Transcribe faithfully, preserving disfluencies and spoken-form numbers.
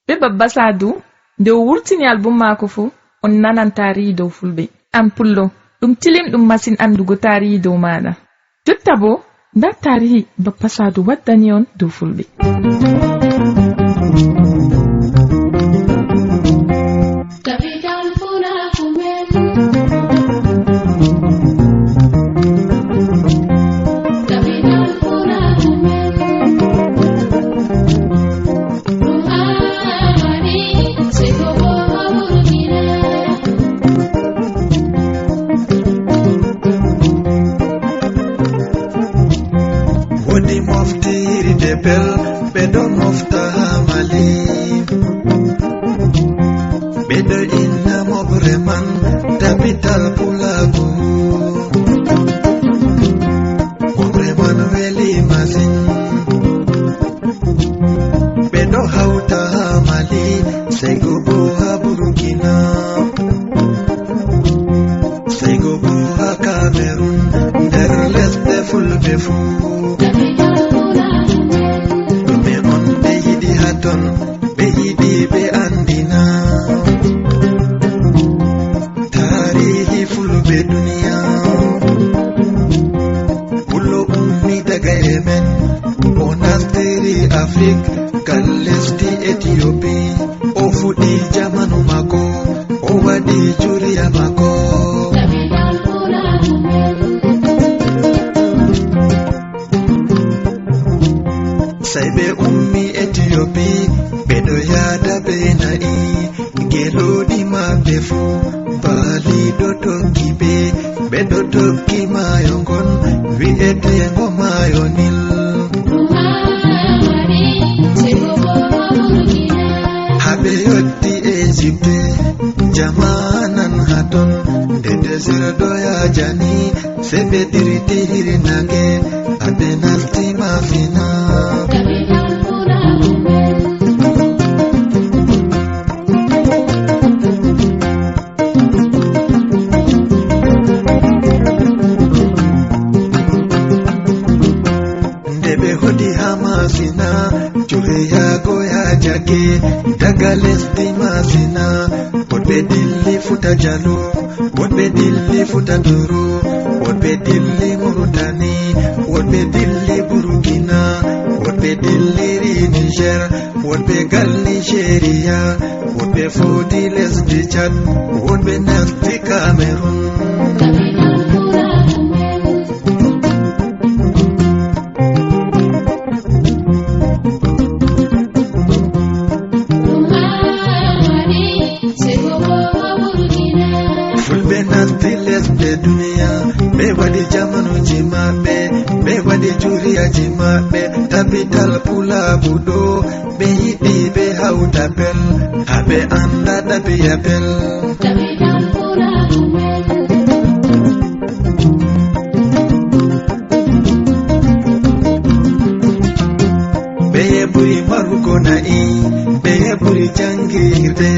Ɓe Babba Saadu, nde o wurtini album maako fuu, on nanan taarihi dow Fulɓe. An Pullo, ɗum tilimɗum masin anndugo taarihi dow maaɗa. Jotta boo, ndaa taarihi Babba Saadu waddani on dow Fulɓe. Capital Pulaaku men. Capital Pulaaku men. Ɗum Amadi, sey ko Booba Burkina. Woodi moftirde bel, ɓe ɗo mofta haa Mali. Ɓe ɗo inna Moɓre Man, capital Pulaaku. Moɓre Man weli masin. Ɓe ɗo hawta haa Mali, sey go boo haa Burkina. Sey go boo haa Kamerun, nder lesɗe Fulɓe fuu. Ɗume on ɓe yiɗi haa ton, ɓe yiɗi ɓe anndina taarihi Fulɓe duniya. Pullo ummi daga Yemen, o nastiri Afrik, gal lesdi Etiyopi. O fuɗɗi jamanu maako, o waɗi juriya maako. Sey ɓe ummi Etiyopi, ɓe ɗo yaada bee na'i, gelooɗi maɓɓe fuu, baali ɗo tokki ɓe, ɓe ɗo tokki maayo ngon, wi'eteego maayo Nil. Haa ɓe yotti Ejipte, jamaanan haa ton, nde désert ɗo yaajani, sey ɓe dirti hirnaange, haa ɓe nasti Mafina. Nde ɓe hooti haa Mafina, jureyaago yaajake daga lesdi Mafina. Woɗɓe dilli Futa Jallo, woɗɓe dilli Futa Tooro, woɗɓe dilli Murtani, woɗɓe dilli Burkina, woɗɓe dilliri Niger, woɗɓe gal Nigeria, woɗɓe footi lesdi Chad, woɗɓe nasti Cameroun. Fulɓe nasti lesɗe duniya, ɓe waɗi jamanuuji maɓɓe, ɓe waɗi juriyaaji maɓɓe, tabital pulaagu ɗo, ɓe yiɗi ɓe hawta bel, haa ɓe annda ɗabiya bel. Ɓeye ɓuri marugo na'i, ɓeye ɓuri janngirde.